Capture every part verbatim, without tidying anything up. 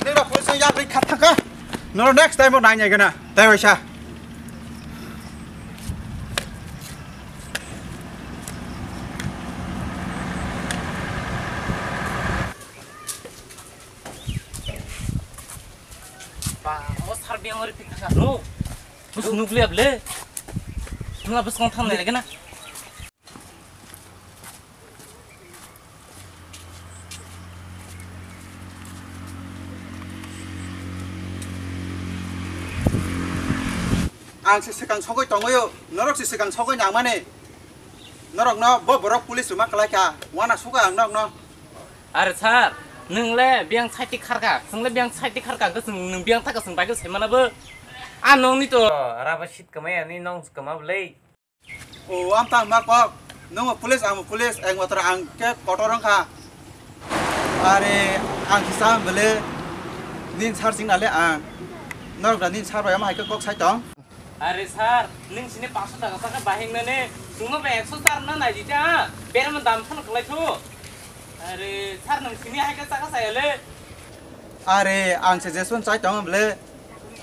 Nino police yang yak khat thangka. Noro next time o nai nai gana. Tai waisa. Ba, o sar biyang ori pik thangka no. Bus nukliya ble. Nula bus kong thang nai gana. Ang se swkang sogwi tongwio, norok se swkang sogwi nangmani. Norokno bo borok police rwma kwlai kha, wana suka ang norokno. Are sir, nwng le biyang side kharkha, chwng le biyang side kharkha, hwnkhe chwng nwng biyang thaka chwng bai khe sai mano bo. A nokni to raba seat kwmai ani nong kwma bwlai. O, amtang ma kok. Nung police, ang police, eng motor ang ke kotor wngkha. Are, ang kisa bele nin sar sing nale ang. Norok da nin sar bai ama hai ke kok sai tong. Are sir, ning sini paso taka saka bahing nane, sungno ba ekso sar na nai dita, bera man dam khano khlai thu. Are sir, nung sini hai ke saka saya le. Are, ang se Jason chai tong bele,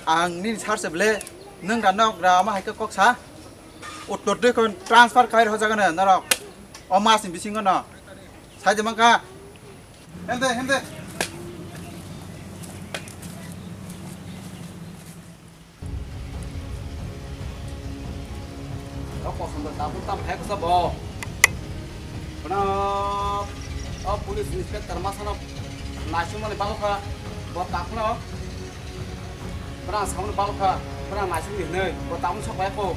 ang nin sar se bele, nung da nok da ama hai ke kok sa. Uttor dui kon transfer khai rw jagano norok. O mas ni bisingo no. Sai de mangka. Hende, hende. O kosom da tabuk tam phek sa bo. Bana o police inspector masano naisingmani balokha. Bo takhno. Bwrang samung balkha, bwrang naising di hwnwi, bo tabuk sok bai kho.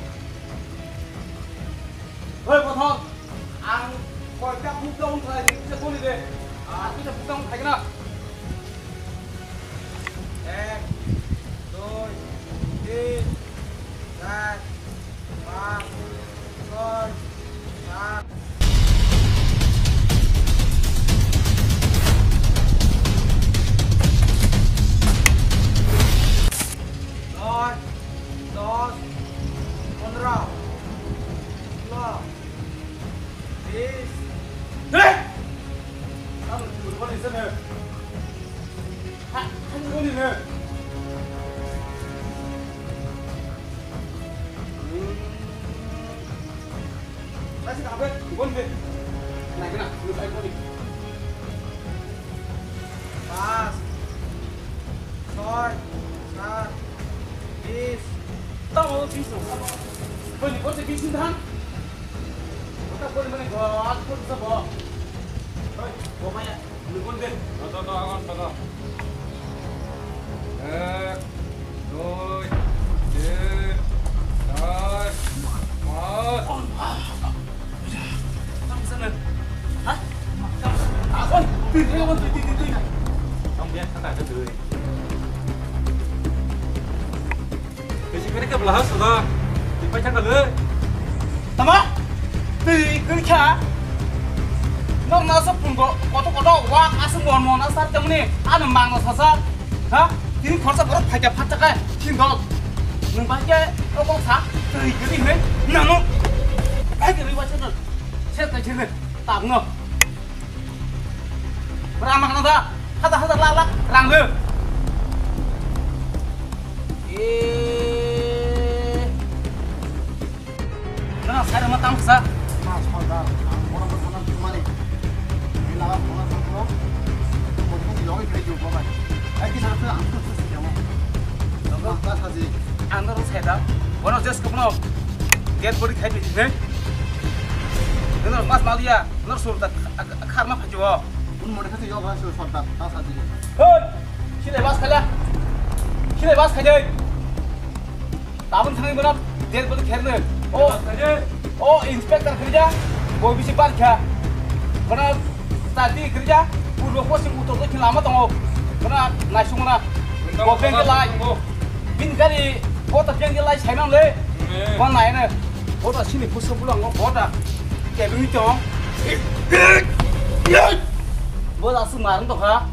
Oi, bothor, ang koita buk tong khlai ni, kisa boni de. Ah, kisa buk tong khai na. Ek, dui, tin, char, pas, soi, sat. Noi, dos, pondro, sulo, bis. Hei! Ano, ano, ano, ano. Ha, ano, ano, ano. Nasi kabe, gon de. Nai kena, lu kai gon. Pas. Soi, sat, bis. Tamo bis no. Gon, gon de bis ni than. Kota gon mane gon, gon sa bo. Hoi, bo maya. Nukun de. Toto, toto, agon, toto. Ek, dui, tin, char, pas. Tamo sana. Ha? Tamo sana. Tui, tui, tui, tui, tui. Tamo biar kata aja dulu. Bisi kene ke belah sudah. Di pacar kali. Tama? Twi kwi kha. Nor na sa pungo koto koto wa asung mon mon asar temni ano mangno sasa. Ha? Tini khorsa borok phaikya phatta kai. Thin dol. Nung bai ke oko sa. Twi kwi ne. Nanu. Bai kwi wa chana. Set kai chene. Tabno. Rang makna da, hajar hajar lakh lakh rang le. Eh. Nang sai rama tam sa. Ma sordar, ang bono bono thumani. Ni laga bono thumani. Bono ni logi kre ju bono. Ai ki sa ang tu tu si jamo. Ang ta sa ji. Ang ta sai da. Bono just ko bono. Get body khai bi ne. Nang mas maliya. Nor sur ta kharma phaji o. Un mode khati yo ba sur sot ta ta sa di. Hoi. Sile bas khala. Sile bas khaje. Tabun thangni bana del bol kherne. O. O inspector khaja. Bo bisi bar kha. Bana ta di khaja. Purbo poschim uttor dokhin lama tongo. Bana naisung na. Bo bengke lai. Bin gari. Bo ta bengke lai saimang le. Bo nai ne. Bo ta sini pusa bulang bo ta. Kebeng ni tong. Bo ta su marang to kha.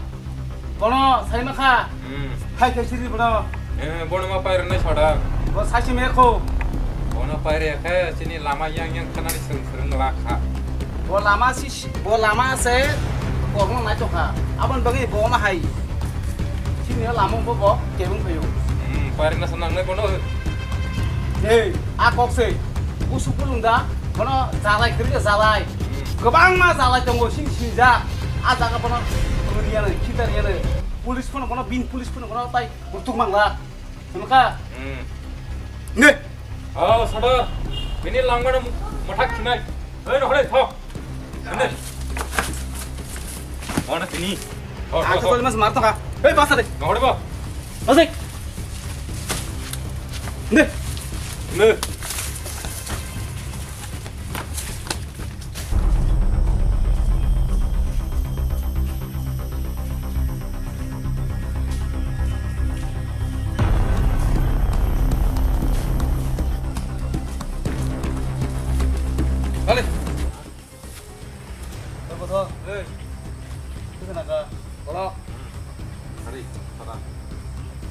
Bono sai ma kha. Hmm. Khai khai siri bono. Eh, bono ma pair ne soda. Bo sai si me kho. Bono pair ya kha sini lama yang yang khanani sering sering la kha. Bo lama si, bo lama se Kormo nai tongkha. Aboni bagwi bo ma hai. Chini lama bo bo kebeng phaio. Hmm, pairina sana nangnai bono. Hey, a kok se. Usuk pulung da. Bono jalai kiri jalai. Hmm. Kwbangma jalai tongo sini sini ja. A jaga bono kiriya nai, khita riya nai. Police phone bono bin police phone bono tai burtuk mangla. Sumaka. Hmm. Ne. Oh, sada. Bini langmano mathak khinai. Hei, no hore, thok. Ne. Mana sini. Thok, thok, thok. Aku mas mar thok. Hei, basa de. No hore ba. Basa. Ne. Ne. Dale. Dale, bothor. Hey. Itu kenapa? Kolok. Hari, saka.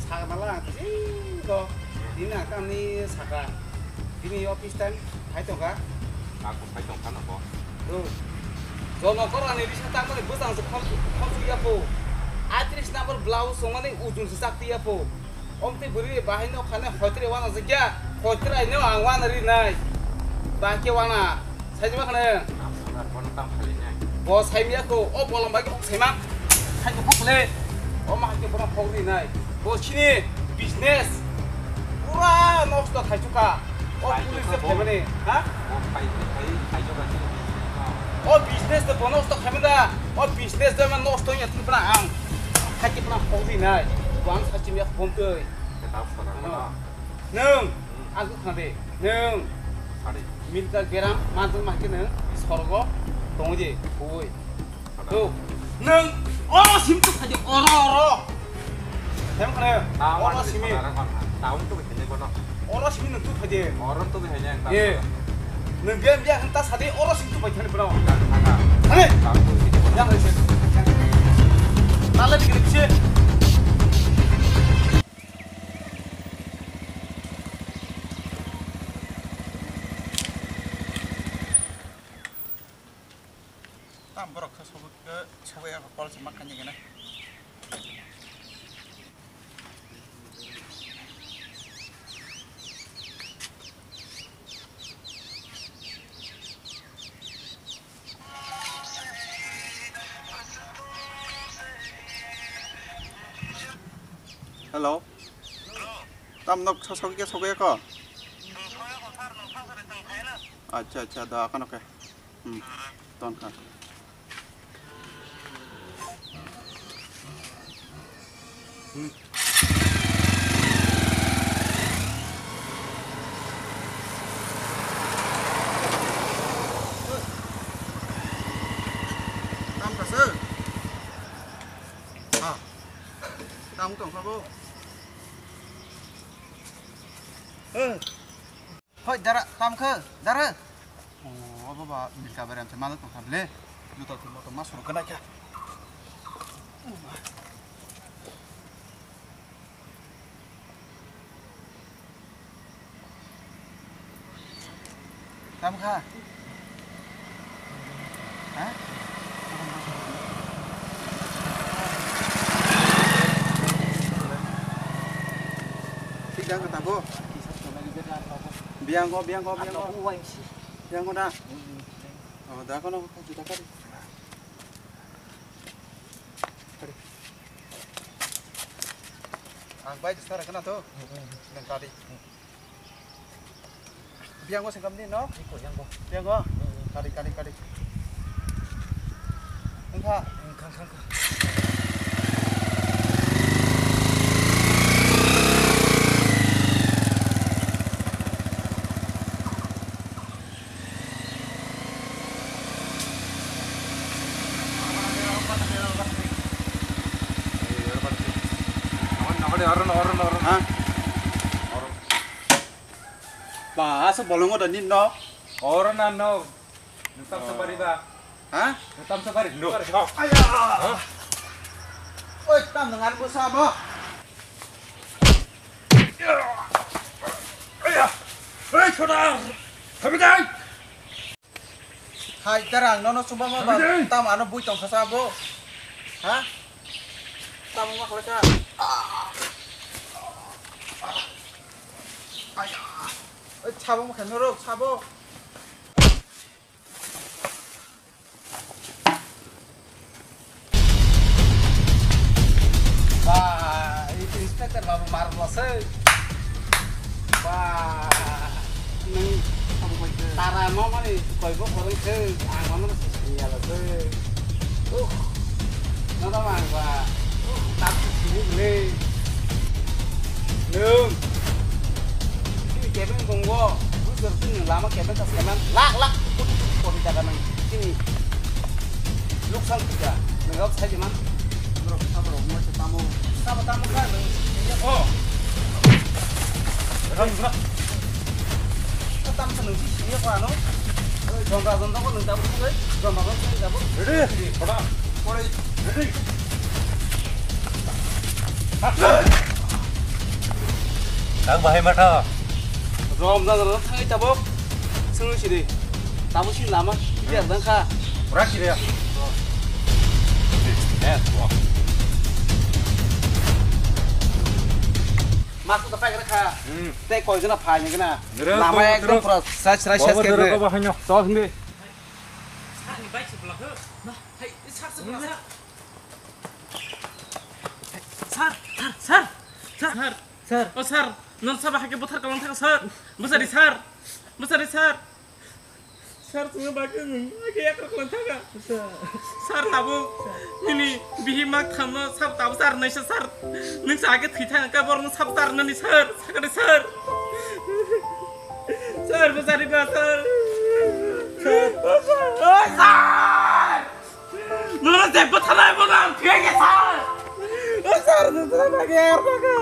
Saka malah, sih, kok. Ini akan nih saka. Ini office time, hai tongka. Aku hai tongka nopo. Tuh. Jono korani bisa tangkoni bwsang se khom, khom su yapo. Atris number blouse songmani ujung se sakti yapo. Omtwi bwrwi bahai no khane hoitre wana jakya. Hoitre no ang wana ri nai. Bahai ke wana. Saijima khane. Bono tang khali nai. Bo saimya ko, o bolong bai kok saima. Hai ko kok le. O ma hai ke bono kok ri nai. Bo chini business pura nosto khai chuka. O police je phaimani, ha? O business de bo nosto khaimani da. O business de ma nosto ya tini bana ang. Hai ke bana kok ri nai. Bo ang sachi ya bomtwi. Nwng, ang kok khna de. Nwng. Military beram manjak ma hai ke nwng sorgo tongwi de. Oi. To, nwng oro simi tuk phaidi, oro, oro. Hem khna, oro simi. Taun tuk phaidi bono. Oro simi nwng tuk phaidi. Oro tuk phaidi ang. Ye. Nwng biya biya hwn ta sadi oro simi tuk phaidi bono. Ani. Taun tuk phaidi bono. Yang hai se. Nale bigri se. Tam borok khe sobo khe sobo ya call se ma kanya gana. Hello. Tam nok sa sokya sokya ko. Acha acha da kano ke. Hmm. Ton kha. Hmm. Tam kha sir. Ha. Tam tong kha bo. Eh. Hoi, dara, tam khe, dara. O, abo ba, milka berem se malo tong kha ble. Juta tu moto mas rok ganai kha. Tam kha. Ha? Thik da kha tabo. Biang ko, biang ko, biang ko. Biang ko da. Oh, da kono juta kari. Ang bai dusara kana to. Nang kari. Biang ko sengkam ni no? Iko yang ko. Biang ko. Kari kari kari. Engkha. Engkha engkha engkha. Ha? Ba, asa bolongo da ninno. Oro na no. Nutam sapari ba. Ha? Nutam sapari. No. Aya. Oi, tam nang an busa mo. Aya. Hei, chota. Habi dai. Hai, tara ang nono chumba ma ba, tam ano bui tong kha sa bo. Ha? Tam ma khlai kha. Aya. Oi, sabo ma kha norok, sabo. Ba, i-, inspector babu mar bwsai. Ba, nwng tara mo mani koi bo khorang khe, ang mano se sini ala se. Uh, nada mang ba. Uh, tak sini le. Nwng. Chini kebeng tongo, bujor chini lama kebeng ka seman lakh lakh koti koti koti taka nang chini luksan khuja, nang rok sai man. Norok sabo rok mo se tamo. Sabo tamo kha nang. Oh. Ram ram. Tam sa nang si sini ko ano. Jonga jonga ko nang tamo ko. Jonga ko nang tamo. Ready? Ready. Kore. Ready. Ang bahai matha. Rom jang ro thai tabok. Sung si de. Tamo si lama. Dia dang kha. Ora si de. Eh, wah. Mas to pai kha. Hmm. Te koi jana phai ni kana. Lama ekdom pura sach rai sach ke. Ko bahai no. To hindi. Sir, sir, sir. Sir, sir, sir. Sir. Sir. O sir, non saba hake bothar kalang thaka sir. Bwsari sir. Bwsari sir. Sir, chwngno bagwi nwng hake yakra kalang thaka. Sir. Sir, tabuk nini bihi mak thamno sir, tabuk sir naisa sir. Nwng sa hake thwi thang ka borno sir, sir nani sir. Sakari sir. Sir, bwsari ba sir. Sir. O sir. Nono jebbo thanai bono ang thwiya khe sir. O sir, nono thanai bagwi ar baka.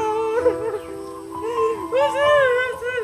O sir, o sir.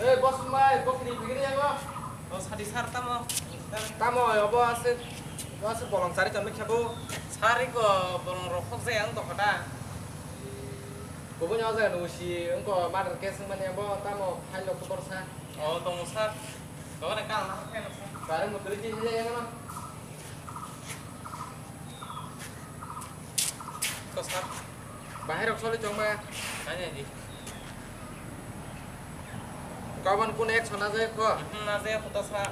Ei, boss mai, bo kiri bigiri yango. O sadi sir tamo? Tamo, obo aswk, bo aswk bolong chari tongwi khebo. Sir iko bolong rok khok jaya wng tongkha da. Kubuni o jaga nung si wngkha murder case wngmani abo tamo file rok borsa. O tongo sir. Tongoni kang na khe no sir. Sir mo tuli tini jaya yango. Ko sir. Bahai rok soli chongma. Ani ani. Kaban kun action na jaya kho. Hmm, na jaya kho ta sir.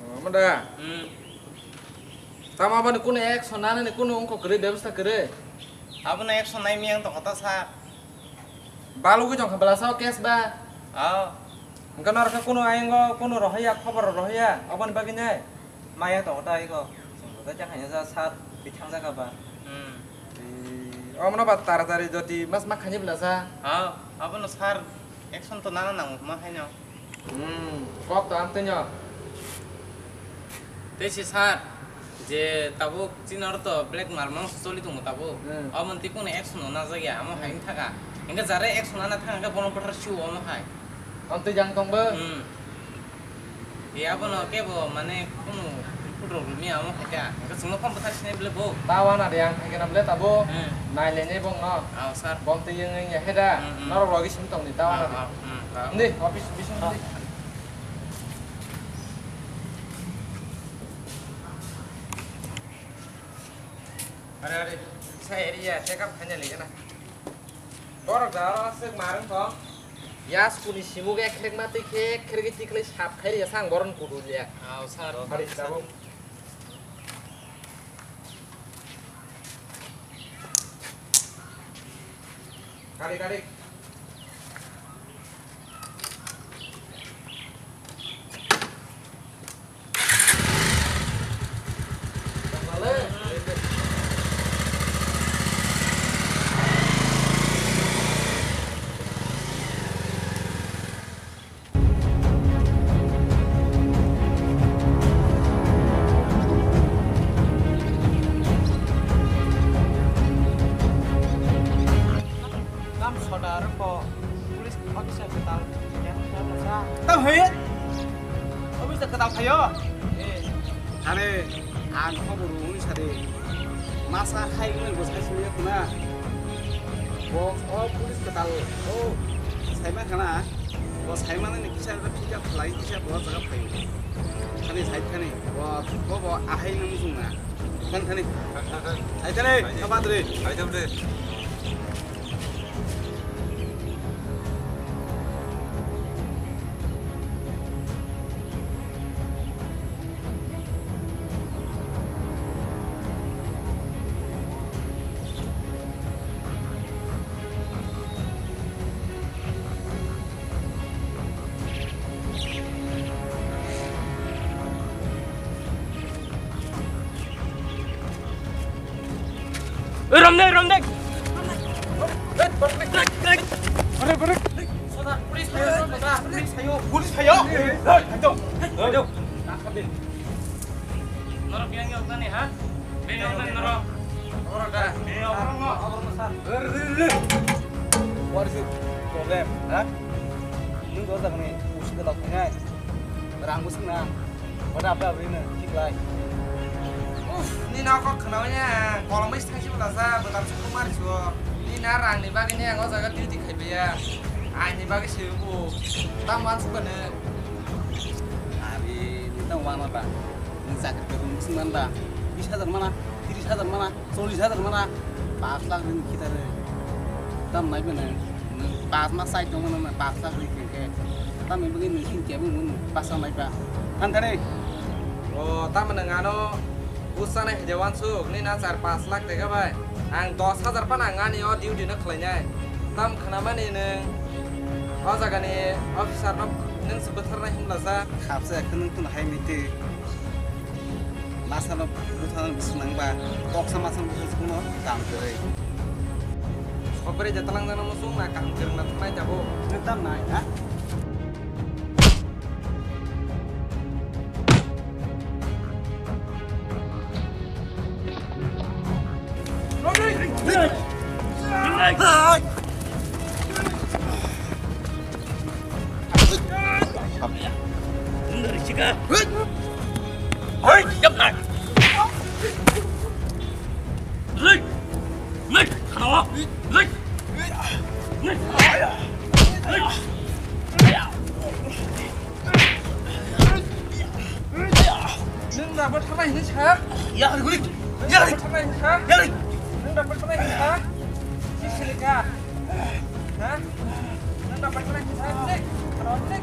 Oh, mada. Hmm. Tamo aboni kunu action nanani kunu wngkha kwrwi, bebostha kwrwi? Abono action nai miyang tongkha ta sir. Balugwi tongkha bwlasa o case ba? Oh. Hwnkhe norokhe kunu ayungo kunu rohorya, khobor rohorya, aboni bagwi nai maya tongkha ta iko. Chwng bo khe khaina ja sir bithang jaga ba. Hmm. Omono ba taratari joti mas ma khaini bwlasa? Oh, abono sir action to nana nango ma haino. Hmm, kok to ang twnyo. Tei si sir, je tabuk chini oro to black market mangso choli tongo tabuk. Hmm. Omo twi kunu action no najak ya, amo hai wng thaka. Hingke jare action ana thang hingke bono bothar siu omo hai. Ang twi jang tong bo? Hmm. Ya bono kebo mane kunu putro rumi amo hai ka. Hingke chwngno phone bothar sinai bole bo. Ta wana de ang hai kena bole tabuk. Hmm. Nai le ne bong no. Ao sir. Bom twi yang yang ya heda. Hmm, hmm. Norok logi sing tong ni ta wana de. Ao, ao. Hmm, ao. Ndi, office bising ndi. Are, are, sa area check up khaina ligana. Borok da aro aswk marwng thong. Yas kuni simuk ek khrek ma twi khe, ek khrek twi khlai sap khai ria sang boron kudu lia. Ao sir. Hari tabuk. Kari, kari. Aro ko police officer kwtal ya, ya, ya. Tamo he? Officer kwtal phaio? Eh. Are, ang khobor rwngwi sadi. Masa khai wngwi bo sai simi khuna. Bo o police kwtal o sai ma khana. Bo sai manani kisa pick up khlai kisa bo jaga phaio. Thani sai thani. Bo, bo, bo ahai nang sungna. Thani, thani. Thani, thani. Sai thani. Thani, thani. Khamadri. Sai thani. Oi, romde, romde. Police phaio, police phaio. Police phaio. Norok yang yok tani, ha? Bini yok tani norok. Norok da. Bini yok norok. What is your problem, ha? Nung do tak ni, usi da tak ni. Rang busung na. Wada apa ini? Kiklai. Uff, ni na kok khnawi ya. Kolom bai thangsi bwla sa, bwla sukung mari suo. Ni na rang ni bagwi ni ang o jaga duty khai baya. Ani bagwi se bu. Tam wan sukane. Ari, ni tam wan ba. Ni chakri ka rung sing man ba. Bis hajar mana, tris hajar mana. Chollish hajar mana, paanch lakh rin kita re. Tam nai bene, paanch mas sai tong mana, paanch lakh rin ke. Tam ibu ini sing ke bu mun paanch lakh nai pa. Kan tadi. O, tam mana ngano, usa nai hede wan suk, ni na char paanch lakh tega bai. Ang dos hajar pa nang ani o duty no khlai nai. Tam khna mani nung, o jaga ni officer no nung se bwthar nai himla sa. Khapsa khunung tun hai miti. Masa no bwthang bisi nangba, koksa masa no bwthang sukno dam kwrwi. Sokbari jatalang jana musung na kaham kwrwngna thangnai jabo. Nang tam nai, ha? Nung da bo thanai hinwi sa? Yakri guri. Nung da bo thanai hinwi sa? Yakri. Nung da bo thanai hinwi sa? Sisili ka. Ha? Nung da bo thanai hinwi sa? Sik. Aro sik.